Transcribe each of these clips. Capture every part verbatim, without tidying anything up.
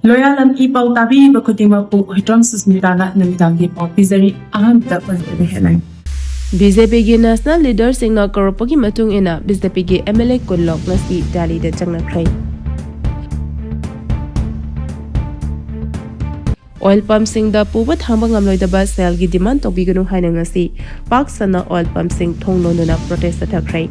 ꯂꯣꯌꯥꯂꯝ E ꯄꯥꯎ ꯇꯥꯕꯤꯔꯤꯕ ꯈꯨꯗꯤꯡꯃꯛꯄꯨ ꯍꯨꯏꯗ꯭ꯔꯣꯝ ꯁꯨꯁꯃꯤꯇꯥꯅ ꯅꯨꯃꯤꯗꯥꯡꯒꯤ ꯄꯥꯎ ꯄꯤꯖꯔꯤ꯫ ꯑꯍꯥꯟꯕꯗ ꯄꯟꯖꯕ ꯍꯦꯠꯂꯥꯏꯟ꯫ ꯕꯤ ꯖꯦ ꯄꯤꯒꯤ ꯅꯦꯁꯅꯦꯜ ꯂꯤꯗꯔꯁꯤꯡꯅ ꯀꯧꯔꯛꯄꯒꯤ ꯃꯇꯨꯡ ꯏꯟꯅ ꯕꯤ ꯖꯦ ꯄꯤꯒꯤ ꯑꯦꯝ ꯑꯦꯜ ꯑꯦ ꯀꯨꯟꯂꯣꯛ ꯉꯁꯤ ꯗꯦꯜꯂꯤꯗ ꯆꯪꯅꯈ꯭ꯔꯦ꯫ ꯑꯣꯏꯜ ꯄꯝꯁꯤꯡꯗ ꯄꯨꯕ ꯊꯥꯡꯕ ꯉꯝꯂꯣꯏꯗꯕ ꯁꯦꯜꯒꯤ ꯗꯤꯃꯥꯟ ꯇꯧꯕꯤꯒꯅꯨ ꯍꯥꯏꯅ ꯉꯁꯤ ꯄꯥꯛ ꯁꯟꯅ ꯑꯣꯏꯜ ꯄꯝꯁꯤꯡ ꯊꯣꯡ ꯂꯣꯟꯗꯨꯅ ꯄ꯭ꯔꯣꯇꯦꯁ ꯆꯠꯊꯈ꯭ꯔꯦ꯫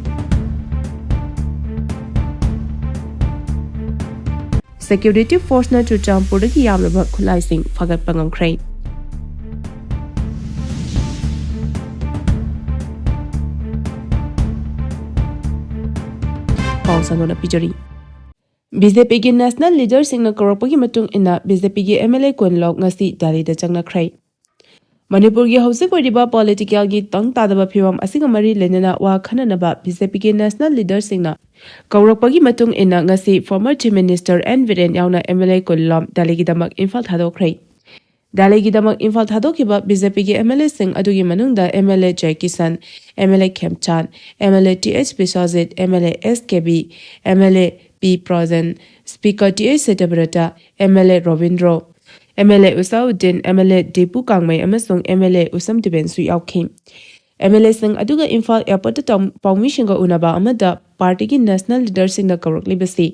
ꯁꯦꯀ꯭ꯌꯨꯔꯤꯇꯤ ꯐꯣꯔꯁꯅ ꯆꯨꯔꯆꯥꯟꯄꯨꯔꯗꯒꯤ ꯌꯥꯝꯂꯕ ꯈꯨꯠꯂꯥꯏꯁꯤꯡ ꯐꯥꯒꯠꯄ ꯉꯝꯈ꯭ꯔꯦ꯫ ꯄꯥꯎ ꯁꯟꯗꯣꯛꯅ ꯄꯤꯖꯔꯤ꯫ ꯕꯤ ꯖꯦ ꯄꯤꯒꯤ ꯅꯦꯁꯅꯦꯜ ꯂꯤꯗꯔꯁꯤꯡꯅ ꯀꯧꯔꯛꯄꯒꯤ ꯃꯇꯨꯡ ꯏꯟꯅ ꯕꯤ ꯖꯦ ꯄꯤꯒꯤ ꯑꯦꯝ ꯑꯦꯜ ꯑꯦ ꯀꯨꯟꯂꯣꯛ ꯉꯁꯤ ꯗꯦꯜꯂꯤꯗ ꯆꯪꯅꯈ꯭ꯔꯦ꯫ ꯃꯅꯤꯄꯨꯔꯒꯤ ꯍꯧꯖꯤꯛ ꯑꯣꯏꯔꯤꯕ ꯄꯣꯂꯤꯇꯤꯀꯦꯜꯒꯤ ꯇꯪ ꯇꯥꯗꯕ ꯐꯤꯕꯝ ꯑꯁꯤꯒ ꯃꯔꯤ ꯂꯩꯅꯅ ꯋꯥ ꯈꯟꯅꯅꯕ ꯕꯤ ꯖꯦ ꯄꯤꯒꯤ ꯅꯦꯁꯅꯦꯜ ꯂꯤꯗꯔꯁꯤꯡꯅ ꯀꯧꯔꯛꯄꯒꯤ ꯃꯇꯨꯡ ꯏꯟꯅ ꯉꯁꯤ former chief minister N Biren ꯌꯥꯎꯅ ꯑꯦꯝ ꯑꯦꯜ ꯑꯦ ꯀꯨꯟꯂꯣꯝ ꯗꯦꯜꯂꯤꯒꯤꯗꯃꯛ ꯏꯝꯐꯥꯜ ꯊꯥꯗꯣꯛꯈ꯭ꯔꯦ꯫ ꯗꯦꯜꯂꯤꯒꯤꯗꯃꯛ ꯏꯝꯐꯥꯜ ꯊꯥꯗꯣꯛꯈꯤꯕ ꯕꯤ ꯖꯦ ꯄꯤꯒꯤ ꯑꯦꯝ ꯑꯦꯜ ꯑꯦꯁꯤꯡ ꯑꯗꯨꯒꯤ ꯃꯅꯨꯡꯗ M L A Joykishan, M L A Khemchand, M L A T H Biswajit, M L A S Kebi, M L A P Projen, speaker T H Satyabrata, M L A Robindro, M L A ꯎꯁꯥꯎꯗꯤꯟ, M L A Dipu Kangmei ꯑꯃꯁꯨꯡ M L ꯑꯦ ꯎꯁꯝ ꯇꯤꯕꯦꯟꯁꯨ ꯌꯥꯎꯈꯤ꯫ M L ꯑꯦꯁꯤꯡ ꯑꯗꯨꯒ ꯏꯝꯐꯥꯜ ꯑꯦꯌꯔꯄꯣꯔꯠꯇ ꯇꯧ-, ꯄꯥꯎꯃꯤꯁꯤꯡꯒ ꯎꯅꯕ ꯑꯃꯗ ꯄꯥꯔꯇꯤꯒꯤ national ꯂꯤꯗꯔꯁꯤꯡꯅ ꯀꯧꯔꯛꯂꯤꯕꯁꯤ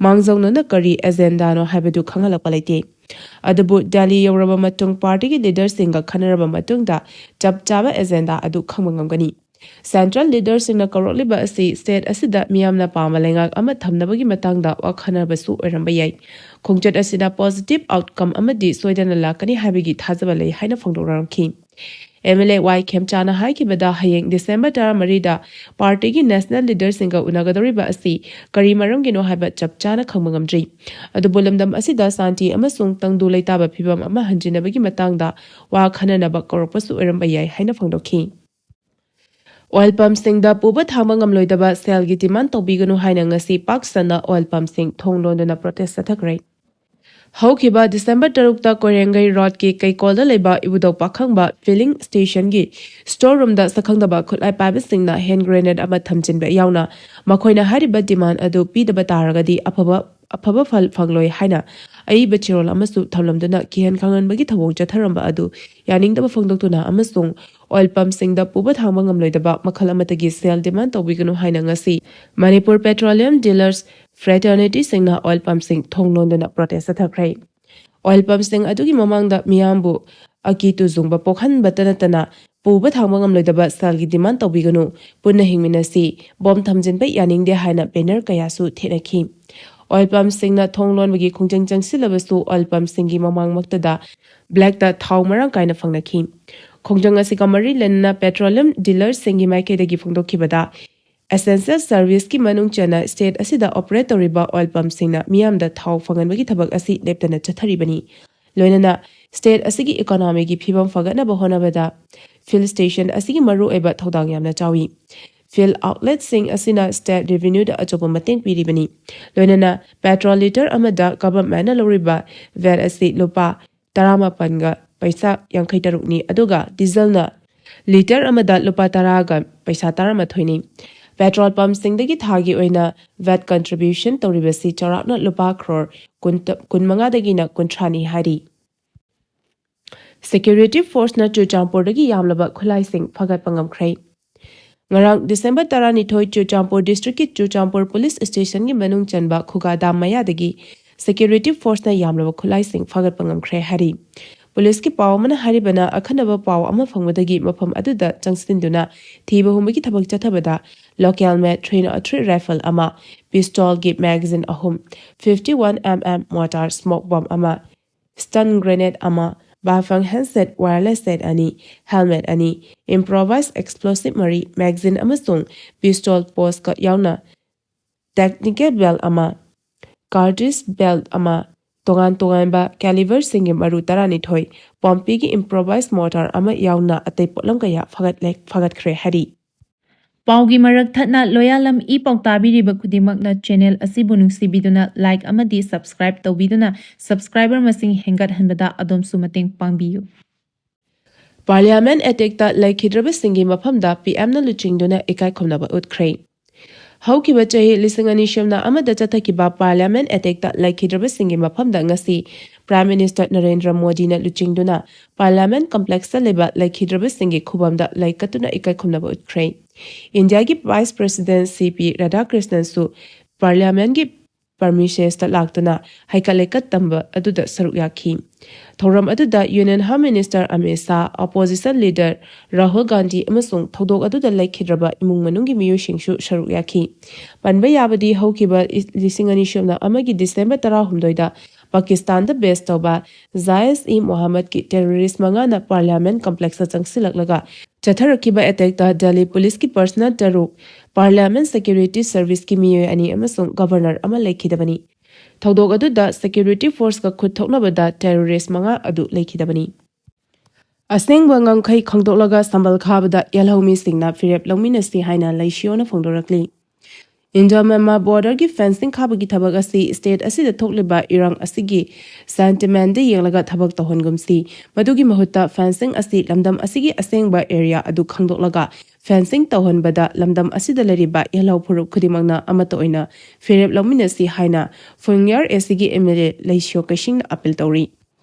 ꯃꯥꯡꯖꯧꯅꯅ ꯀꯔꯤ ꯑꯦꯖꯦꯟꯗꯥꯅꯣ ꯍꯥꯏꯕꯗꯨ ꯈꯪꯍꯜꯂꯛꯄ ꯂꯩꯇꯦ꯫ ꯑꯗꯨꯕꯨ ꯗꯦꯜꯂꯤ ꯌꯧꯔꯕ ꯃꯇꯨꯡ ꯄꯥꯔꯇꯤꯒꯤ ꯂꯤꯗꯔꯁꯤꯡꯒ ꯈꯟꯅꯔꯕ ꯃꯇꯨꯡꯗ ꯆꯞ ꯆꯥꯕ ꯑꯦꯖꯦꯟꯗꯥ ꯑꯗꯨ ꯈꯪꯕ ꯉꯝꯒꯅꯤ꯫ ꯁꯦꯟꯇ꯭ꯔꯦꯜ ꯂꯤꯗꯔꯁꯤꯡꯅ ꯀꯧꯔꯛꯂꯤꯕ ꯑꯁꯤ ꯁ꯭ꯇꯦꯠ ꯑꯁꯤꯗ ꯃꯤꯌꯥꯝꯅ ꯄꯥꯝꯕ ꯂꯩꯉꯥꯛ ꯑꯃ ꯊꯝꯅꯕꯒꯤ ꯃꯇꯥꯡꯗ ꯋꯥꯈꯟꯅꯕꯁꯨ ꯑꯣꯏꯔꯝꯕ ꯌꯥꯏ꯫ ꯈꯣꯡꯆꯠ ꯑꯁꯤꯗ ꯄꯣꯖꯤꯇꯤꯚ ꯑꯥꯎꯠꯀꯝ ꯑꯃꯗꯤ ꯁꯣꯏꯗꯅ ꯂꯥꯛꯀꯅꯤ ꯍꯥꯏꯕꯒꯤ ꯊꯥꯖꯕ ꯂꯩ ꯍꯥꯏꯅ ꯐꯣꯡꯗꯣꯛꯅꯔꯝꯈꯤ꯫ ꯑꯦꯝ ꯑꯦꯜ ꯑꯦ ꯋꯥꯏ ꯈꯦꯝꯆꯥꯅ ꯍꯥꯏꯈꯤꯕꯗ ꯍꯌꯦꯡ ꯗꯤꯁꯦꯝꯕꯔ ꯇꯔꯥꯃꯔꯤꯗ ꯄꯥꯔꯇꯤꯒꯤ ꯅꯦꯁꯅꯦꯜ ꯂꯤꯗꯔꯁꯤꯡꯒ ꯎꯅꯒꯗꯧꯔꯤꯕ ꯑꯁꯤ ꯀꯔꯤ ꯃꯔꯝꯒꯤꯅꯣ ꯍꯥꯏꯕ ꯆꯞ ꯆꯥꯅ ꯈꯪꯕ ꯉꯝꯗ꯭ꯔꯤ꯫ ꯑꯗꯨꯕꯨ ꯂꯝꯗꯝ ꯑꯁꯤꯗ ꯁꯥꯟꯇꯤ ꯑꯃꯁꯨꯡ ꯇꯪꯗꯨ ꯂꯩꯇꯥꯕ ꯐꯤꯕꯝ ꯑꯃ ꯍꯟꯖꯤꯟꯅꯕꯒꯤ ꯃꯇꯥꯡꯗ ꯋꯥ ꯈꯟꯅꯅꯕ ꯀꯧꯔꯛꯄꯁꯨ ꯑꯣꯏꯔꯝꯕ ꯌꯥꯏ ꯍꯥꯏꯅ ꯐꯣꯡꯗꯣꯛꯈꯤ꯫ ꯑꯣꯏꯜ ꯄꯝꯁꯤꯡꯗ ꯄꯨꯕ ꯊꯥꯡꯕ ꯉꯝꯂꯣꯏꯗꯕ ꯁꯦꯜꯒꯤ ꯗꯤꯃꯥꯟ ꯇꯧꯕꯤꯒꯅꯨ ꯍꯥꯏꯅ ꯉꯁꯤ ꯄꯥꯛ ꯁꯟꯅ ꯑꯣꯏꯜ ꯄꯝꯁꯤꯡ ꯊꯣꯡ ꯂꯣꯟꯗꯨꯅ ꯄ꯭ꯔꯣꯇꯦꯁ ꯆꯠꯊꯈ꯭ꯔꯦ꯫ ꯍꯧꯈꯤꯕ ꯗꯤꯁꯦꯝꯕꯔ ꯇꯔꯨꯛꯇ ꯀꯣꯏꯔꯦꯡꯒꯩ ꯔꯣꯗꯀꯤ ꯀꯩꯀꯣꯜꯗ ꯂꯩꯕ ꯏꯕꯨꯙꯧ ꯄꯥꯈꯪꯕ ꯐꯤꯂꯤꯡ ꯁ꯭ꯇꯦꯁꯟꯒꯤ ꯁ꯭ꯇꯣꯔ ꯔꯨꯝꯗ ꯁꯛꯈꯪꯗꯕ ꯈꯨꯠꯂꯥꯏ ꯄꯥꯏꯕꯁꯤꯡꯅ ꯍꯦꯟ ꯒ꯭ꯔꯦꯅꯦꯗ ꯑꯃ ꯊꯝꯖꯤꯟꯕ ꯌꯥꯎꯅ ꯃꯈꯣꯏꯅ ꯍꯥꯏꯔꯤꯕ ꯗꯤꯃꯥꯟ ꯑꯗꯨ ꯄꯤꯗꯕ ꯇꯥꯔꯒꯗꯤ ꯑꯐꯕ ꯑꯐꯕ ꯐꯜ ꯐꯪꯂꯣꯏ ꯍꯥꯏꯅ ꯑꯏꯕ ꯆꯦꯔꯣꯜ ꯑꯃꯁꯨ ꯊꯝꯂꯝꯗꯨꯅ ꯀꯤꯍꯟ ꯈꯪꯍꯟꯕꯒꯤ ꯊꯧꯑꯣꯡ ꯆꯠꯊꯔꯝꯕ ꯑꯗꯨ ꯌꯥꯅꯤꯡꯗꯕ ꯐꯣꯡꯗꯣꯛꯇꯨꯅ ꯑꯃꯁꯨꯡ ꯑꯣꯏꯜ ꯄꯝꯁꯤꯡꯗ ꯄꯨꯕ ꯊꯥꯡꯕ ꯉꯝꯂꯣꯏꯗꯕ ꯃꯈꯜ ꯑꯃꯠꯇꯒꯤ ꯁꯦꯜ ꯗꯤꯃꯥꯟ ꯇꯧꯕꯤꯒꯅꯨ ꯍꯥꯏꯅ ꯉꯁꯤ ꯃꯅꯤꯄꯨꯔ ꯄꯦꯇ꯭ꯔꯣꯂꯤꯌꯝ ꯗꯤꯂꯔꯁ ꯐ꯭ꯔꯦꯇꯔꯅꯤꯇꯤꯁꯤꯡꯅ ꯑꯣꯏꯜ ꯄꯝꯁꯤꯡ ꯊꯣꯡ ꯂꯣꯟꯗꯨꯅ ꯄ꯭ꯔꯣꯇꯦꯁ ꯆꯠꯊꯈ꯭ꯔꯦ꯫ ꯑꯣꯏꯜ ꯄꯝꯁꯤꯡ ꯑꯗꯨꯒꯤ ꯃꯃꯥꯡꯗ ꯃꯤꯌꯥꯝꯕꯨ ꯑꯀꯤ ꯇꯨꯖꯨꯡꯕ ꯄꯣꯛꯍꯟꯕꯇ ꯅꯠꯇꯅ ꯄꯨꯕ ꯊꯥꯡꯕ ꯉꯝꯂꯣꯏꯗꯕ ꯁꯦꯜꯒꯤ ꯗꯤꯃꯥꯟ ꯇꯧꯕꯤꯒꯅꯨ, ꯄꯨꯟꯅ ꯍꯤꯡꯃꯤꯟꯅꯁꯤ, ꯕꯣꯝ ꯊꯝꯖꯤꯟꯕ ꯌꯥꯅꯤꯡꯗꯦ ꯍꯥꯏꯅ ꯕꯦꯅꯔ ꯀꯌꯥꯁꯨ ꯊꯦꯠꯅꯈꯤ꯫ ꯑꯣꯏꯜ ꯄꯝꯁꯤꯡꯅ ꯊꯣꯡ ꯂꯣꯟꯕꯒꯤ ꯈꯣꯡꯖꯪ ꯆꯪꯁꯤꯜꯂꯕꯁꯨ ꯑꯣꯏꯜ ꯄꯝꯁꯤꯡꯒꯤ ꯃꯃꯥꯡꯃꯛꯇꯗ ꯕ꯭ꯂꯦꯛꯇ ꯊꯥꯎ ꯃꯔꯥꯡ ꯀꯥꯏꯅ ꯐꯪꯅꯈꯤ꯫ ꯈꯣꯡꯖꯪ ꯑꯁꯤꯒ ꯃꯔꯤ ꯂꯩꯅꯅ ꯄꯦꯇ꯭ꯔꯣꯂꯤꯌꯝ ꯗꯤꯂꯔꯁꯤꯡꯒꯤ ꯃꯥꯏꯀꯩꯗꯒꯤ ꯐꯣꯡꯗꯣꯛꯈꯤꯕꯗ, ꯑꯦꯁꯦꯟꯁꯤꯌꯦꯜ ꯁꯔꯚꯤꯁꯀꯤ ꯃꯅꯨꯡ ꯆꯟꯅ ꯁ꯭ꯇꯦꯠ ꯑꯁꯤꯗ ꯑꯣꯄꯔꯦꯠ ꯇꯧꯔꯤꯕ ꯑꯣꯏꯜ ꯄꯝꯁꯤꯡꯅ ꯃꯤꯌꯥꯝꯗ ꯊꯥꯎ ꯐꯪꯍꯟꯕꯒꯤ ꯊꯕꯛ ꯑꯁꯤ ꯂꯦꯞꯇꯅ ꯆꯠꯊꯔꯤꯕꯅꯤ꯫ ꯂꯣꯏꯅꯅ ꯁ꯭ꯇꯦꯠ ꯑꯁꯤꯒꯤ ꯏꯀꯣꯅꯣꯃꯤꯒꯤ ꯐꯤꯕꯝ ꯐꯒꯠꯅꯕ ꯍꯣꯠꯅꯕꯗ ꯐꯤꯜ ꯁ꯭ꯇꯦꯁꯟ ꯑꯁꯤꯒꯤ ꯃꯔꯨꯑꯣꯏꯕ ꯊꯧꯗꯥꯡ ꯌꯥꯝꯅ ꯆꯥꯎꯏ꯫ ꯐꯤꯜ ꯑꯥꯎꯠꯂꯦꯠꯁꯤꯡ ꯑꯁꯤꯅ ꯁ꯭ꯇꯦꯠ ꯔꯦꯚꯤꯅ꯭ꯌꯨꯗ ꯑꯆꯧꯕ ꯃꯇꯦꯡ ꯄꯤꯔꯤꯕꯅꯤ꯫ ꯂꯣꯏꯅꯅ ꯄꯦꯇ꯭ꯔꯣꯜ ꯂꯤꯇꯔ ꯑꯃꯗ ꯒꯚꯔꯟꯃꯦꯟꯠꯅ ꯂꯧꯔꯤꯕ ꯚꯦꯠ ꯑꯁꯤ ꯂꯨꯄꯥ ꯇꯔꯥꯃꯥꯄꯟꯒ ꯄꯩꯁꯥ ꯌꯥꯡꯈꯩ ꯇꯔꯨꯛꯅꯤ, ꯑꯗꯨꯒ ꯗꯤꯖꯜꯅ ꯂꯤꯇꯔ ꯑꯃꯗ ꯂꯨꯄꯥ ꯇꯔꯥꯒ ꯄꯩꯁꯥ ꯇꯔꯥꯃꯥꯊꯣꯏꯅꯤ꯫ ꯄꯦꯇ꯭ꯔꯣꯜ ꯄꯝꯁꯤꯡꯗꯒꯤ ꯊꯥꯒꯤ ꯑꯣꯏꯅ ꯚꯦꯠ ꯀꯟꯇ꯭ꯔꯤꯕ꯭ꯌꯨꯁꯟ ꯇꯧꯔꯤꯕꯁꯤ ꯆꯥꯎꯔꯥꯛꯅ ꯂꯨꯄꯥ ꯀ꯭ꯔꯣꯔ ꯀꯨꯟ, ꯀꯨꯟꯃꯉꯥꯗꯒꯤꯅ ꯀꯨꯟꯊ꯭ꯔꯥꯅꯤ ꯍꯥꯏꯔꯤ꯫ ꯁꯦꯀ꯭ꯌꯨꯔꯤꯇꯤ ꯐꯣꯔꯁꯅ ꯆꯨꯔꯆꯥꯟꯄꯨꯔꯗꯒꯤ ꯌꯥꯝꯂꯕ ꯈꯨꯠꯂꯥꯏꯁꯤꯡ ꯐꯥꯒꯠꯄ ꯉꯝꯈ꯭ꯔꯦ꯫ ꯉꯔꯥꯡ ꯗꯤꯁꯦꯝꯕꯔ ꯇꯔꯥꯅꯤꯊꯣꯏ, ꯆꯨꯔꯆꯥꯟꯄꯨꯔ ꯗꯤꯁꯇ꯭ꯔꯤꯛꯀꯤ ꯆꯨꯔꯆꯥꯟꯄꯨꯔ ꯄꯨꯂꯤꯁ ꯁ꯭ꯇꯦꯁꯟꯒꯤ ꯃꯅꯨꯡ ꯆꯟꯕ ꯈꯨꯒꯥ ꯗꯥꯝ ꯃꯌꯥꯗꯒꯤ ꯁꯦꯀ꯭ꯌꯨꯔꯤꯇꯤ ꯐꯣꯔꯁꯅ ꯌꯥꯝꯂꯕ ꯈꯨꯠꯂꯥꯏꯁꯤꯡ ꯐꯥꯒꯠꯄ ꯉꯝꯈ꯭ꯔꯦ ꯍꯥꯏꯔꯤ꯫ ꯄꯨꯂꯤꯁꯀꯤ ꯄꯥꯎ ꯑꯃꯅ ꯍꯥꯏꯔꯤꯕꯅ, ꯑꯈꯟꯅꯕ ꯄꯥꯎ ꯑꯃ ꯐꯪꯕꯗꯒꯤ ꯃꯐꯝ ꯑꯗꯨꯗ ꯆꯪꯁꯤꯟꯗꯨꯅ ꯊꯤꯕ ꯍꯨꯝꯕꯒꯤ ꯊꯕꯛ ꯆꯠꯊꯕꯗ local made three not three rifle ꯑꯃ, ꯄꯤꯁꯇꯣꯜꯒꯤ ꯃꯦꯒꯥꯖꯤꯟ ꯑꯍꯨꯝ, fifty one M M mortar smoke bomb ꯑꯃ, ꯁ꯭ꯇꯟ ꯒ꯭ꯔꯦꯅꯦꯗ ꯑꯃ, ꯕꯥꯐꯪ ꯍꯦꯟꯗꯁꯦꯠ ꯋꯥꯌꯔꯂꯦꯁ ꯁꯦꯠ ꯑꯅꯤ, ꯍꯦꯜꯃꯦꯠ ꯑꯅꯤ, ꯏꯝꯄ꯭ꯔꯣꯚꯥꯏꯖ ꯑꯦꯛꯁꯄ꯭ꯂꯣꯁꯤꯚ ꯃꯔꯤ, ꯃꯦꯒꯥꯖꯤꯟ ꯑꯃꯁꯨꯡ ꯄꯤꯁꯇꯣꯜ ꯄꯣꯁꯀ ꯌꯥꯎꯅ ꯇꯦꯛꯅꯤꯀꯦꯜ ꯕꯦꯜꯠ ꯑꯃ, ꯀꯥꯔꯇ꯭ꯔꯤꯖ ꯕꯦꯜꯠ ꯑꯃ, ꯇꯣꯉꯥꯟ ꯇꯣꯉꯥꯟꯕ ꯀꯦꯂꯤꯕꯔꯁꯤꯡꯒꯤ ꯃꯔꯨ ꯇꯔꯥꯅꯤꯊꯣꯏ, ꯄꯣꯝꯄꯤꯒꯤ ꯏꯝꯄ꯭ꯔꯣꯚꯥꯏꯖ ꯃꯣꯔꯇꯥꯔ ꯑꯃ ꯌꯥꯎꯅ ꯑꯇꯩ ꯄꯣꯠꯂꯝ ꯀꯌꯥ ꯐꯒꯠꯂꯦ-, ꯐꯒꯠꯈ꯭ꯔꯦ ꯍꯥꯏꯔꯤ꯫ ꯄꯥꯎꯒꯤ ꯃꯔꯛ ꯊꯠꯅ ꯂꯣꯌꯥꯂꯝ ꯏ ꯄꯥꯎ ꯇꯥꯕꯤꯔꯤꯕ ꯈꯨꯗꯤꯡꯃꯛꯅ channel ꯑꯁꯤꯕꯨ ꯅꯨꯡꯁꯤꯕꯤꯗꯨꯅ like ꯑꯃꯗꯤ subscribe ꯇꯧꯕꯤꯗꯨꯅ subscriber ꯃꯁꯤꯡ ꯍꯦꯟꯒꯠꯍꯟꯕꯗ ꯑꯗꯣꯝꯁꯨ ꯃꯇꯦꯡ ꯄꯥꯡꯕꯤꯌꯨ꯫ Parliament attackꯇ ꯂꯩꯈꯤꯗ꯭ꯔꯕꯁꯤꯡꯒꯤ ꯃꯐꯝꯗ ꯄꯤ ꯑꯦꯝꯅ ꯂꯨꯆꯤꯡꯗꯨꯅ ꯏꯀꯥꯏ ꯈꯨꯝꯅꯕ ꯎꯠꯈ꯭ꯔꯦ꯫ ꯍꯧꯈꯤꯕ ꯆꯍꯤ ꯂꯤꯁꯤꯡ ꯑꯅꯤ ꯁꯨꯞꯅ ꯑꯃꯗ ꯆꯠꯊꯈꯤꯕ Parliament attackꯇ ꯂꯩꯈꯤꯗ꯭ꯔꯕꯁꯤꯡꯒꯤ ꯃꯐꯝꯗ ꯉꯁꯤ Prime Minister ꯅꯔꯦꯟꯗ꯭ꯔ ꯃꯣꯗꯤꯅ ꯂꯨꯆꯤꯡꯗꯨꯅ Parliament complexꯇ ꯂꯩꯕ ꯂꯩꯈꯤꯗ꯭ꯔꯕꯁꯤꯡꯒꯤ ꯈꯨꯕꯝꯗ ꯂꯩ ꯀꯠꯇꯨꯅ ꯏꯀꯥꯏ ꯈꯨꯝꯅꯕ ꯎꯠꯈ꯭ꯔꯦ꯫ ꯏꯟꯗꯤꯌꯥꯒꯤ Vice President ꯁꯤ ꯄꯤ ꯔꯥꯙꯥꯀ꯭ꯔꯤꯁꯅꯟꯁꯨ Parliamentꯀꯤ premises ꯂꯥꯛꯇꯨꯅ ꯍꯩꯀꯠ ꯂꯩꯀꯠ ꯇꯝꯕ ꯑꯗꯨꯗ ꯁꯔꯨꯛ ꯌꯥꯈꯤ꯫ ꯊꯧꯔꯝ ꯑꯗꯨꯗ Union Home Minister Amit Shah, Opposition Leader Rahul Gandhi ꯑꯃꯁꯨꯡ ꯊꯧꯗꯣꯛ ꯑꯗꯨꯗ ꯂꯩꯈꯤꯗ꯭ꯔꯕ ꯏꯃꯨꯡ ꯃꯅꯨꯡꯒꯤ ꯃꯤꯑꯣꯏꯁꯤꯡꯁꯨ ꯁꯔꯨꯛ ꯌꯥꯈꯤ꯫ ꯄꯟꯕ ꯌꯥꯕꯗꯤ ꯍꯧꯈꯤꯕ ꯂꯤꯁꯤꯡ ꯑꯅꯤ ꯁꯨꯞꯅ ꯑꯃꯒꯤ December ꯇꯔꯥꯍꯨꯝꯗꯣꯏꯗ ꯄꯥꯀꯤꯁꯇꯥꯟꯗ base ꯇꯧꯕ ꯖꯥꯏꯁ ꯏ ꯃꯣꯍꯝꯃꯗꯀꯤ terrorist ꯃꯉꯥꯅ Parliament complexꯇ ꯆꯪꯁꯤꯜꯂꯛꯂꯒ ꯆꯠꯊꯔꯛꯈꯤꯕ attackꯇ Delhi policeꯀꯤ personnel ꯇꯔꯨꯛ, Parliament Security Serviceꯀꯤ ꯃꯤꯑꯣꯏ ꯑꯅꯤ ꯑꯃꯁꯨꯡ Governor ꯑꯃ ꯂꯩꯈꯤꯗꯕꯅꯤ꯫ ꯊꯧꯗꯣꯛ ꯑꯗꯨꯗ security forceꯀ ꯈꯨꯠ ꯊꯣꯛꯅꯕꯗ terrorist ꯃꯉꯥ ꯑꯗꯨ ꯂꯩꯈꯤꯗꯕꯅꯤ꯫ ꯑꯁꯦꯡꯕ ꯉꯝꯈꯩ ꯈꯪꯗꯣꯛꯂꯒ ꯁꯝꯕꯜ ꯈꯥꯕꯗ ꯌꯦꯜꯍꯧꯃꯤꯁꯤꯡꯅ ꯐꯤꯔꯦꯞ ꯂꯧꯃꯤꯟꯅꯁꯤ ꯍꯥꯏꯅ ꯂꯩꯁꯤꯌꯣꯅ ꯐꯣꯡꯗꯣꯔꯛꯂꯤ꯫ Indo Myanmar borderꯒꯤ fencing ꯈꯥꯕꯒꯤ ꯊꯕꯛ ꯑꯁꯤ state ꯑꯁꯤꯗ ꯊꯣꯛꯂꯤꯕ ꯏꯔꯥꯡ ꯑꯁꯤꯒꯤ sentimentꯗ ꯌꯦꯡꯂꯒ ꯊꯕꯛ ꯇꯧꯍꯟꯒꯨꯝꯁꯤ꯫ ꯃꯗꯨꯒꯤ ꯃꯍꯨꯠꯇ fencing ꯑꯁꯤ ꯂꯝꯗꯝ ꯑꯁꯤꯒꯤ ꯑꯁꯦꯡꯕ area ꯑꯗꯨ ꯈꯪꯗꯣꯛꯂꯒ fencing ꯇꯧꯍꯟꯕꯗ ꯂꯝꯗꯝ ꯑꯁꯤꯗ ꯂꯩꯔꯤꯕ ꯌꯦꯜꯍꯧ ꯐꯨꯔꯨꯞ ꯈꯨꯗꯤꯡꯃꯛꯅ ꯑꯃꯠꯇ ꯑꯣꯏꯅ ꯐꯤꯔꯦꯞ ꯂꯧꯃꯤꯟꯅꯁꯤ ꯍꯥꯏꯅ ꯐꯨꯡꯌꯥꯔ ACꯒꯤ MLA ꯂꯩꯁꯤꯌꯣ ꯀꯩꯁꯤꯡꯅ appeal ꯇꯧꯔꯤ꯫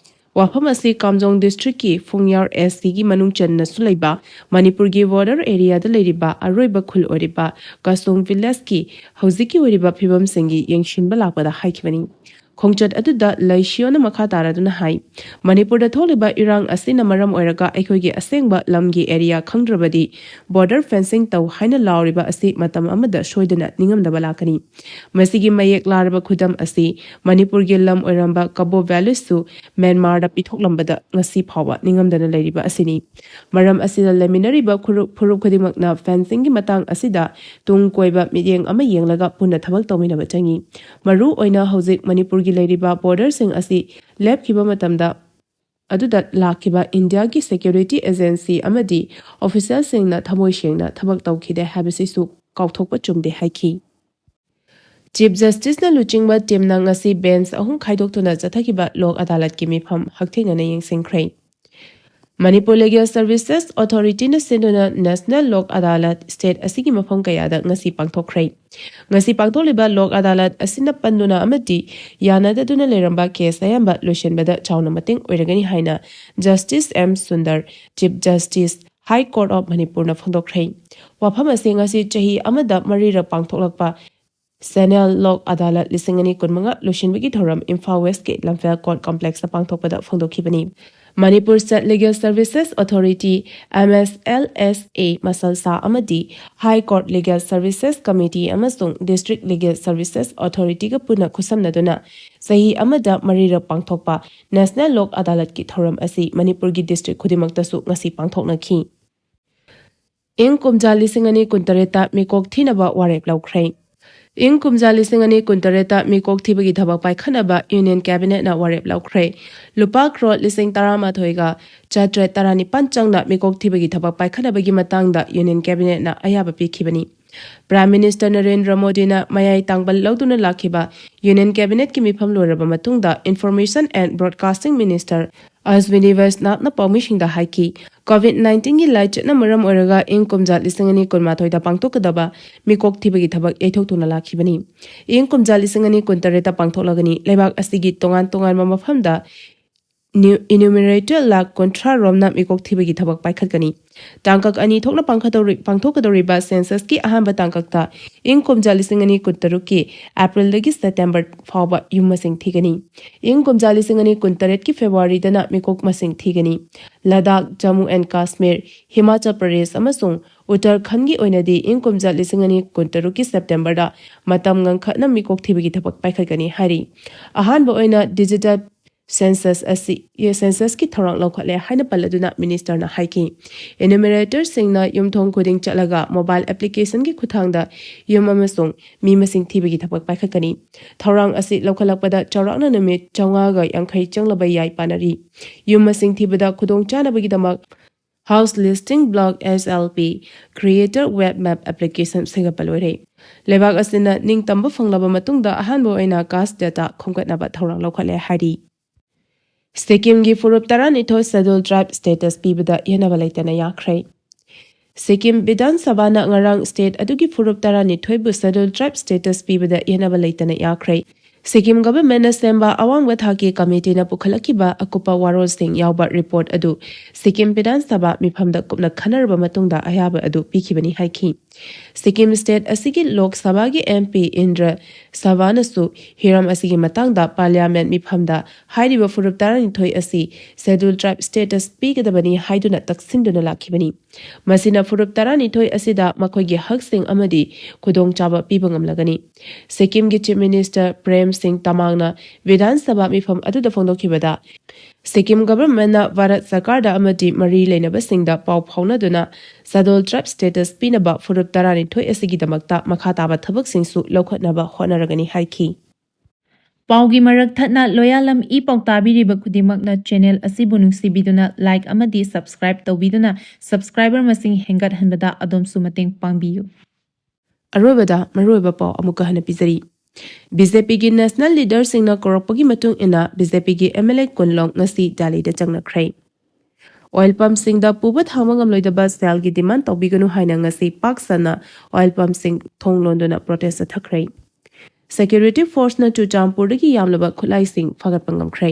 ꯋꯥꯐꯝ ꯑꯁꯤ ꯀꯥꯝꯖꯣꯡ districtꯀꯤ ꯐꯨꯡꯌꯥꯔ ACꯒꯤ ꯃꯅꯨꯡ ꯆꯟꯅꯁꯨ ꯂꯩꯕ ꯃꯅꯤꯄꯨꯔꯒꯤ border areaꯗ ꯂꯩꯔꯤꯕ ꯑꯔꯣꯏꯕ ꯈꯨꯜ ꯑꯣꯏꯔꯤꯕ ꯀꯥꯁꯣꯡ villageꯀꯤ ꯍꯧꯖꯤꯛꯀꯤ ꯑꯣꯏꯔꯤꯕ ꯐꯤꯕꯝꯁꯤꯡꯒꯤ ꯌꯦꯡꯁꯤꯟꯕ ꯂꯥꯛꯄꯗ ꯍꯥꯏꯈꯤꯕꯅꯤ꯫ ꯈꯣꯡꯆꯠ ꯑꯗꯨꯗ ꯂꯩꯁꯤꯌꯣꯅ ꯃꯈꯥ ꯇꯥꯔꯗꯨꯅ ꯍꯥꯏ, ꯃꯅꯤꯄꯨꯔꯗ ꯊꯣꯛꯂꯤꯕ ꯏꯔꯥꯡ ꯑꯁꯤꯅ ꯃꯔꯝ ꯑꯣꯏꯔꯒ ꯑꯩꯈꯣꯏꯒꯤ ꯑꯁꯦꯡꯕ ꯂꯝꯒꯤ area ꯈꯪꯗ꯭ꯔꯕꯗꯤ border fencing ꯇꯧ ꯍꯥꯏꯅ ꯂꯥꯎꯔꯤꯕ ꯑꯁꯤ ꯃꯇꯝ ꯑꯃꯗ ꯁꯣꯏꯗꯅ ꯅꯤꯡꯉꯝꯗꯕ ꯂꯥꯛꯀꯅꯤ꯫ ꯃꯁꯤꯒꯤ ꯃꯌꯦꯛ ꯂꯥꯔꯕ ꯈꯨꯗꯝ ꯑꯁꯤ ꯃꯅꯤꯄꯨꯔꯒꯤ ꯂꯝ ꯑꯣꯏꯔꯝꯕ ꯀꯕꯣ valleyꯁꯨ ꯃ꯭ꯌꯥꯟꯃꯥꯔꯗ ꯄꯤꯊꯣꯛꯂꯝꯕꯗ ꯉꯁꯤ ꯐꯥꯎꯕ ꯅꯤꯡꯉꯝꯗꯅ ꯂꯩꯔꯤꯕ ꯑꯁꯤꯅꯤ꯫ ꯃꯔꯝ ꯑꯁꯤꯅ ꯂꯩꯃꯤꯟꯅꯔꯤꯕ ꯐꯨꯔꯨꯞ ꯐꯨꯔꯨꯞ ꯈꯨꯗꯤꯡꯃꯛꯅ fencingꯒꯤ ꯃꯇꯥꯡ ꯑꯁꯤꯗ ꯇꯨꯡ ꯀꯣꯏꯕ ꯃꯤꯠꯌꯦꯡ ꯑꯃ ꯌꯦꯡꯂꯒ ꯄꯨꯟꯅ ꯊꯕꯛ ꯇꯧꯃꯤꯟꯅꯕ ꯆꯪꯏ꯫ ꯃꯔꯨ ꯑꯣꯏꯅ ꯍꯧꯖꯤꯛ ꯃꯅꯤꯄꯨꯔꯒꯤ ꯂꯩꯔꯤꯕ borderꯁꯤꯡ ꯑꯁꯤ ꯂꯦꯞꯈꯤꯕ ꯃꯇꯝꯗ ꯑꯗꯨꯗ ꯂꯥꯛꯈꯤꯕ ꯏꯟꯗꯤꯌꯥꯒꯤ ꯁꯦꯀ꯭ꯌꯨꯔꯤꯇꯤ ꯑꯦꯖꯦꯟꯁꯤ ꯑꯃꯗꯤ ꯑꯣꯐꯤꯁꯤꯌꯦꯜꯁꯤꯡꯅ ꯊꯃꯣꯏ ꯁꯦꯡꯅ ꯊꯕꯛ ꯇꯧꯈꯤꯗꯦ ꯍꯥꯏꯕꯁꯤꯁꯨ ꯀꯥꯎꯊꯣꯛꯄ ꯆꯨꯝꯗꯦ ꯍꯥꯏꯈꯤ꯫ ꯆꯤꯐ ꯖꯁꯇꯤꯁꯅ ꯂꯨꯆꯤꯡꯕ ꯇꯤꯝꯅ ꯉꯁꯤ ꯕꯦꯟꯆ ꯑꯍꯨꯝ ꯈꯥꯏꯗꯣꯛꯇꯨꯅ ꯆꯠꯊꯈꯤꯕ ꯂꯣꯛ ꯑꯗꯥꯂꯠꯀꯤ ꯃꯤꯐꯝ ꯍꯛꯊꯦꯡꯅꯅ ꯌꯦꯡꯁꯤꯟꯈ꯭ꯔꯦ꯫ ꯃꯅꯤꯄꯨꯔ ꯂꯤꯒꯦꯜ ꯁꯔꯚꯤꯁꯦꯁ ꯑꯣꯊꯣꯔꯤꯇꯤꯅ ꯁꯤꯟꯗꯨꯅ ꯅꯦꯁꯅꯦꯜ ꯂꯣꯛ ꯑꯗꯥꯂꯠ ꯁ꯭ꯇꯦꯠ ꯑꯁꯤꯒꯤ ꯃꯐꯝ ꯀꯌꯥꯗ ꯉꯁꯤ ꯄꯥꯡꯊꯣꯛꯈ꯭ꯔꯦ꯫ ꯉꯁꯤ ꯄꯥꯡꯊꯣꯛꯂꯤꯕ ꯂꯣꯛ ꯑꯗꯥꯂꯠ ꯑꯁꯤꯅ ꯄꯟꯗꯨꯅ ꯑꯃꯗꯤ ꯌꯥꯅꯗꯗꯨꯅ ꯂꯩꯔꯝꯕ ꯀꯦꯁ ꯑꯌꯥꯝꯕ ꯂꯣꯏꯁꯤꯟꯕꯗ ꯆꯥꯎꯅ ꯃꯇꯦꯡ ꯑꯣꯏꯔꯒꯅꯤ ꯍꯥꯏꯅ justice M Sundar, chief justice, high court of ꯃꯅꯤꯄꯨꯔꯅ ꯐꯣꯡꯗꯣꯛꯈ꯭ꯔꯦ꯫ ꯋꯥꯐꯝ ꯑꯁꯤ ꯉꯁꯤ ꯆꯍꯤ ꯑꯃꯗ ꯃꯔꯤꯔꯛ ꯄꯥꯡꯊꯣꯛꯂꯛꯄ ꯁꯦꯅꯦꯜ ꯂꯣꯛ ꯑꯗꯥꯂꯠ ꯂꯤꯁꯤꯡ ꯑꯅꯤ ꯀꯨꯟꯃꯉꯥ ꯂꯣꯏꯁꯤꯟꯕꯒꯤ ꯊꯧꯔꯝ ꯏꯝꯐꯥꯜ ꯋꯦꯁꯀꯤ ꯂꯝꯐꯦꯜ ꯀꯣꯔꯠ ꯀꯣꯝꯄ꯭ꯂꯦꯛꯁꯇ ꯄꯥꯡꯊꯣꯛꯄꯗ ꯐꯣꯡꯗꯣꯛꯈꯤꯕꯅꯤ꯫ Manipur state legal services authority, M S L S A, ꯃꯁꯜꯁꯥ ꯑꯃꯗꯤ high court legal services committee ꯑꯃꯁꯨꯡ ꯗꯤꯁꯇ꯭ꯔꯤꯛ ꯂꯤꯒꯦꯜ ꯁꯔꯚꯤꯁꯦꯁ ꯑꯣꯊꯣꯔꯤꯇꯤꯒ ꯄꯨꯟꯅ ꯈꯨꯠꯁꯝꯅꯗꯨꯅ ꯆꯍꯤ ꯑꯃꯗ ꯃꯔꯤꯔꯛ ꯄꯥꯡꯊꯣꯛꯄ ꯅꯦꯁꯅꯦꯜ ꯂꯣꯛ ꯑꯗꯥꯂꯠꯀꯤ ꯊꯧꯔꯝ ꯑꯁꯤ ꯃꯅꯤꯄꯨꯔꯒꯤ ꯗꯤꯁꯇ꯭ꯔꯤꯛ ꯈꯨꯗꯤꯡꯃꯛꯇꯁꯨ ꯉꯁꯤ ꯄꯥꯡꯊꯣꯛꯅꯈꯤ꯫ ꯏꯪ ꯀꯨꯝꯖꯥ ꯂꯤꯁꯤꯡ ꯑꯅꯤ ꯀꯨꯟꯇꯔꯦꯠꯇ ꯃꯤꯀꯣꯛ ꯊꯤꯅꯕ ꯋꯥꯔꯦꯞ ꯂꯧꯈ꯭ꯔꯦ꯫ ꯏꯪ ꯀꯨꯝꯖꯥ ꯂꯤꯁꯤꯡ ꯑꯅꯤ ꯀꯨꯟꯇꯔꯦꯠꯇ ꯃꯤꯀꯣꯛ ꯊꯤꯕꯒꯤ ꯊꯕꯛ ꯄꯥꯏꯈꯠꯅꯕ ꯌꯨꯅꯤꯌꯟ ꯀꯦꯕꯤꯅꯦꯠꯅ ꯋꯥꯔꯦꯞ ꯂꯧꯈ꯭ꯔꯦ꯫ ꯂꯨꯄꯥ ꯀ꯭ꯔꯣꯔ ꯂꯤꯁꯤꯡ ꯇꯔꯥꯃꯥꯊꯣꯏꯒ ꯆꯥꯇ꯭ꯔꯦꯠ ꯇꯔꯥꯅꯤꯄꯥꯟ ꯆꯪꯅ ꯃꯤꯀꯣꯛ ꯊꯤꯕꯒꯤ ꯊꯕꯛ ꯄꯥꯏꯈꯠꯅꯕꯒꯤ ꯃꯇꯥꯡꯗ ꯌꯨꯅꯤꯌꯟ ꯀꯦꯕꯤꯅꯦꯠꯅ ꯑꯌꯥꯕ ꯄꯤꯈꯤꯕꯅꯤ꯫ ꯄ꯭ꯔꯥꯏꯝ ꯃꯤꯅꯤꯁꯇꯔ ꯅꯔꯦꯟꯗ꯭ꯔ ꯃꯣꯗꯤꯅ ꯃꯌꯥꯏ ꯇꯥꯡꯕꯜ ꯂꯧꯗꯨꯅ ꯂꯥꯛꯈꯤꯕ ꯌꯨꯅꯤꯌꯟ ꯀꯦꯕꯤꯅꯦꯠꯀꯤ ꯃꯤꯐꯝ ꯂꯣꯏꯔꯕ ꯃꯇꯨꯡꯗ information and broadcasting minister Aswini ꯋꯩꯁꯅꯥꯊꯅ ꯄꯥꯎꯃꯤꯁꯤꯡꯗ ꯍꯥꯏꯈꯤ, ꯀꯣꯚꯤꯗ ꯅꯥꯏꯟꯇꯤꯟꯒꯤ ꯂꯥꯏꯆꯠꯅ ꯃꯔꯝ ꯑꯣꯏꯔꯒ ꯏꯪ ꯀꯨꯝꯖꯥ ꯂꯤꯁꯤꯡ ꯑꯅꯤ ꯀꯨꯟꯃꯥꯊꯣꯏꯗ ꯄꯥꯡꯊꯣꯛꯀꯗꯕ ꯃꯤꯀꯣꯛ ꯊꯤꯕꯒꯤ ꯊꯕꯛ ꯌꯩꯊꯣꯛꯇꯨꯅ ꯂꯥꯛꯈꯤꯕꯅꯤ꯫ ꯏꯪ ꯀꯨꯝꯖꯥ ꯂꯤꯁꯤꯡ ꯑꯅꯤ ꯀꯨꯟꯇꯔꯦꯠꯇ ꯄꯥꯡꯊꯣꯛꯂꯒꯅꯤ꯫ ꯂꯩꯕꯥꯛ ꯑꯁꯤꯒꯤ ꯇꯣꯉꯥꯟ ꯇꯣꯉꯥꯟꯕ ꯃꯐꯝꯗ ꯅ꯭ꯌꯨ-, ꯏꯅ꯭ꯌꯨꯃꯔꯦꯇꯔ ꯂꯥꯈ ꯀꯨꯟꯊ꯭ꯔꯥ ꯔꯣꯝꯅ ꯃꯤꯀꯣꯛ ꯊꯤꯕꯒꯤ ꯊꯕꯛ ꯄꯥꯏꯈꯠꯀꯅꯤ꯫ ꯇꯥꯡꯀꯛ ꯑꯅꯤ ꯊꯣꯛꯅ ꯄꯥꯡꯈꯠꯇꯧꯔꯤ-, ꯄꯥꯡꯊꯣꯛꯀꯗꯧꯔꯤꯕ ꯁꯦꯟꯁꯁꯀꯤ ꯑꯍꯥꯟꯕ ꯇꯥꯡꯀꯛꯇ ꯏꯪ ꯀꯨꯝꯖꯥ ꯂꯤꯁꯤꯡ ꯑꯅꯤ ꯀꯨꯟꯇꯔꯨꯛꯀꯤ ꯑꯦꯄ꯭ꯔꯤꯜꯗꯒꯤ ꯁꯦꯞꯇꯦꯝꯕꯔ ꯐꯥꯎꯕ ꯌꯨꯝ ꯃꯁꯤꯡ ꯊꯤꯒꯅꯤ꯫ ꯏꯪ ꯀꯨꯝꯖꯥ ꯂꯤꯁꯤꯡ ꯑꯅꯤ ꯀꯨꯟꯇꯔꯦꯠꯀꯤ ꯐꯦꯕ꯭ꯔꯨꯋꯥꯔꯤꯗꯅ ꯃꯤꯀꯣꯛ ꯃꯁꯤꯡ ꯊꯤꯒꯅꯤ꯫ ꯂꯗꯥꯈ, ꯖꯝꯃꯨ ꯑꯦꯟ ꯀꯥꯁꯃꯤꯔ, ꯍꯤꯃꯥꯆꯜ ꯄ꯭ꯔꯗꯦꯁ ꯑꯃꯁꯨꯡ ꯎꯠꯇꯔꯈꯟꯒꯤ ꯑꯣꯏꯅꯗꯤ ꯏꯪ ꯀꯨꯝꯖꯥ ꯂꯤꯁꯤꯡ ꯑꯅꯤ ꯀꯨꯟꯇꯔꯨꯛꯀꯤ ꯁꯦꯞꯇꯦꯝꯕꯔꯗ ꯃꯇꯝ ꯉꯟꯈꯠꯅ ꯃꯤꯀꯣꯛ ꯊꯤꯕꯒꯤ ꯊꯕꯛ ꯄꯥꯏꯈꯠꯀꯅꯤ ꯍꯥꯏꯔꯤ꯫ ꯑꯍꯥꯟꯕ ꯑꯣꯏꯅ ꯗꯤꯖꯤꯇꯦꯜ census ꯑꯁꯤ census ꯀꯤ ꯊꯧꯔꯥꯡ ꯂꯧꯈꯠꯂꯦ ꯍꯥꯏꯅ ꯄꯜꯂꯗꯨꯅ ꯃꯤꯅꯤꯁꯇꯔꯅ ꯍꯥꯏꯈꯤ꯫ Enumerators ꯁꯤꯡꯅ ꯌꯨꯝꯊꯣꯡ ꯈꯨꯗꯤꯡ ꯆꯠꯂꯒ mobile application ꯒꯤ ꯈꯨꯠꯊꯥꯡꯗ ꯌꯨꯝ ꯑꯃꯁꯨꯡ ꯃꯤ ꯃꯁꯤꯡ ꯊꯤꯕꯒꯤ ꯊꯕꯛ ꯄꯥꯏꯈꯠꯀꯅꯤ꯫ ꯊꯧꯔꯥꯡ ꯑꯁꯤ ꯂꯧꯈꯠꯂꯛꯄꯗ ꯆꯥꯎꯔꯥꯛꯅ ꯅꯨꯃꯤꯠ ꯆꯥꯝꯃꯉꯥꯒ ꯌꯥꯡꯈꯩ ꯆꯪꯂꯕ ꯌꯥꯏ ꯄꯥꯅꯔꯤ꯫ ꯌꯨꯝ ꯃꯁꯤꯡ ꯊꯤꯕꯗ ꯈꯨꯗꯣꯡ ꯆꯥꯅꯕꯒꯤꯗꯃꯛ House Listing Block, H L B, Creator Web Map application ꯁꯦꯝꯒꯠꯄ ꯂꯣꯏꯔꯦ꯫ ꯂꯩꯕꯥꯛ ꯑꯁꯤꯅ ꯅꯤꯡꯇꯝꯕ ꯐꯪꯂꯕ ꯃꯇꯨꯡꯗ ꯑꯍꯥꯟꯕ ꯑꯣꯏꯅ caste data ꯈꯣꯝꯒꯠꯅꯕ ꯊꯧꯔꯥꯡ ꯂꯧꯈꯠꯂꯦ ꯍꯥꯏꯔꯤ꯫ ꯁꯤꯛꯀꯤꯝꯒꯤ ꯐꯨꯔꯨꯞ ꯇꯔꯥꯅꯤꯊꯣꯏ Scheduled Tribe status ꯄꯤꯕꯗ ꯌꯦꯠꯅꯕ ꯂꯩꯇꯅ ꯌꯥꯈ꯭ꯔꯦ꯫ ꯁꯤꯛꯀꯤꯝ ꯕꯤꯙꯥꯟ ꯁꯚꯥꯅ ꯉꯔꯥꯡ state ꯑꯗꯨꯒꯤ ꯐꯨꯔꯨꯞ ꯇꯔꯥꯅꯤꯊꯣꯏꯕꯨ Scheduled Tribe status ꯄꯤꯕꯗ ꯌꯦꯠꯅꯕ ꯂꯩꯇꯅ ꯌꯥꯈ꯭ꯔꯦ꯫ ꯁꯤꯛꯀꯤꯝ government ꯅ ꯁꯦꯝꯕ ꯑꯋꯥꯡꯕ ꯊꯥꯛꯀꯤ committee ꯅ ꯄꯨꯈꯠꯂꯛꯈꯤꯕ ꯑꯀꯨꯞꯄ ꯋꯥꯔꯣꯜꯁꯤꯡ ꯌꯥꯎꯕ report ꯑꯗꯨ ꯁꯤꯛꯀꯤꯝ ꯕꯤꯙꯥꯟ ꯁꯚꯥ ꯃꯤꯐꯝꯗ ꯀꯨꯞꯅ ꯈꯟꯅꯔꯕ ꯃꯇꯨꯡꯗ ꯑꯌꯥꯕ ꯑꯗꯨ ꯄꯤꯈꯤꯕꯅꯤ ꯍꯥꯏꯈꯤ꯫ ꯁꯤꯛꯀꯤꯝ state ꯑꯁꯤꯒꯤ ꯂꯣꯛ ꯁꯚꯥꯒꯤ M P ꯏꯟꯗ꯭ꯔ ꯁꯚꯥꯅꯁꯨ ꯍꯤꯔꯝ ꯑꯁꯤꯒꯤ ꯃꯇꯥꯡꯗ parliament ꯃꯤꯐꯝꯗ ꯍꯥꯏꯔꯤꯕ ꯐꯨꯔꯨꯞ ꯇꯔꯥꯅꯤꯊꯣꯏ ꯑꯁꯤ Scheduled Tribe status ꯄꯤꯒꯗꯕꯅꯤ ꯍꯥꯏꯗꯨꯅ ꯇꯛꯁꯤꯟꯗꯨꯅ ꯂꯥꯛꯈꯤꯕꯅꯤ꯫ ꯃꯁꯤꯅ ꯐꯨꯔꯨꯞ ꯇꯔꯥꯅꯤꯊꯣꯏ ꯑꯁꯤꯗ ꯃꯈꯣꯏꯒꯤ ꯍꯛꯁꯤꯡ ꯑꯃꯗꯤ ꯈꯨꯗꯣꯡꯆꯥꯕ ꯄꯤꯕ ꯉꯝꯂꯒꯅꯤ꯫ ꯁꯤꯛꯀꯤꯝꯒꯤ Chief Minister ꯄ꯭ꯔꯦꯝ ꯁꯤꯡ ꯇꯃꯥꯡꯅ ꯕꯤꯙꯥꯟ ꯁꯚꯥ ꯃꯤꯐꯝ ꯑꯗꯨꯗ ꯐꯣꯡꯗꯣꯛꯈꯤꯕꯗ, ꯁꯤꯛꯀꯤꯝ government ꯅ ꯚꯥꯔꯠ ꯁꯔꯀꯥꯔꯗ ꯑꯃꯗꯤ ꯃꯔꯤ ꯂꯩꯅꯕꯁꯤꯡꯗ ꯄꯥꯎ ꯐꯥꯎꯅꯗꯨꯅ Scheduled Tribe status ꯄꯤꯅꯕ ꯐꯨꯔꯨꯞ ꯇꯔꯥꯅꯤꯊꯣꯏ ꯑꯁꯤꯒꯤꯗꯃꯛꯇ ꯃꯈꯥ ꯇꯥꯕ ꯊꯕꯛꯁꯤꯡꯁꯨ ꯂꯧꯈꯠꯅꯕ ꯍꯣꯠꯅꯔꯒꯅꯤ ꯍꯥꯏꯈꯤ꯫ ꯄꯥꯎꯒꯤ ꯃꯔꯛ ꯊꯠꯅ ꯂꯣꯌꯥꯂꯝ ꯏ ꯄꯥꯎ ꯇꯥꯕꯤꯔꯤꯕ ꯈꯨꯗꯤꯡꯃꯛꯅ channel ꯑꯁꯤꯕꯨ ꯅꯨꯡꯁꯤꯕꯤꯗꯨꯅ like ꯑꯃꯗꯤ subscribe ꯇꯧꯕꯤꯗꯨꯅ subscriber ꯃꯁꯤꯡ ꯍꯦꯟꯒꯠꯍꯟꯕꯗ ꯑꯗꯣꯝꯁꯨ ꯃꯇꯦꯡ ꯄꯥꯡꯕꯤꯌꯨ꯫ ꯑꯔꯣꯏꯕꯗ ꯃꯔꯨꯑꯣꯏꯕ ꯄꯥꯎ ꯑꯃꯨꯛꯀ ꯍꯟꯅ ꯄꯤꯖꯔꯤ꯫ B J P ꯒꯤ national leader ꯁꯤꯡꯅ ꯀꯧꯔꯛꯄꯒꯤ ꯃꯇꯨꯡ ꯏꯟꯅ B J P ꯒꯤ M L A ꯀꯨꯟꯂꯣꯡ ꯉꯁꯤ ꯗꯦꯜꯂꯤꯗ ꯆꯪꯅꯈ꯭ꯔꯦ꯫ Oil pump ꯁꯤꯡꯗ ꯄꯨꯕ ꯊꯥꯡꯕ ꯉꯝꯂꯣꯏꯗꯕ ꯁꯦꯜꯒꯤ demand ꯇꯧꯕꯤꯒꯅꯨ ꯍꯥꯏꯅ ꯉꯁꯤ ꯄꯥꯛ ꯁꯟꯅ oil pump ꯁꯤꯡ ꯊꯣꯡ ꯂꯣꯟꯗꯨꯅ protest ꯆꯠꯊꯈ꯭ꯔꯦ꯫ Security force ꯅ ꯆꯨꯔꯆꯥꯟꯄꯨꯔꯗꯒꯤ ꯌꯥꯝꯂꯕ ꯈꯨꯠꯂꯥꯏꯁꯤꯡ ꯐꯥꯒꯠꯄ ꯉꯝꯈ꯭ꯔꯦ꯫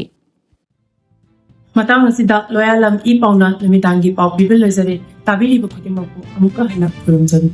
ꯃꯇꯥꯡ ꯑꯁꯤꯗ ꯂꯣꯌꯥꯂꯝ ꯏ ꯄꯥꯎꯅ ꯅꯨꯃꯤꯗꯥꯡꯒꯤ ꯄꯥꯎ ꯄꯤꯕ ꯂꯣꯏꯖꯔꯦ꯫ ꯇꯥꯕꯤꯔꯤꯕ ꯈꯨꯗꯤꯡꯃꯛꯄꯨ ꯑꯃꯨꯛꯀ ꯍꯟꯅ ꯈꯨꯔꯨꯝꯖꯔꯤ꯫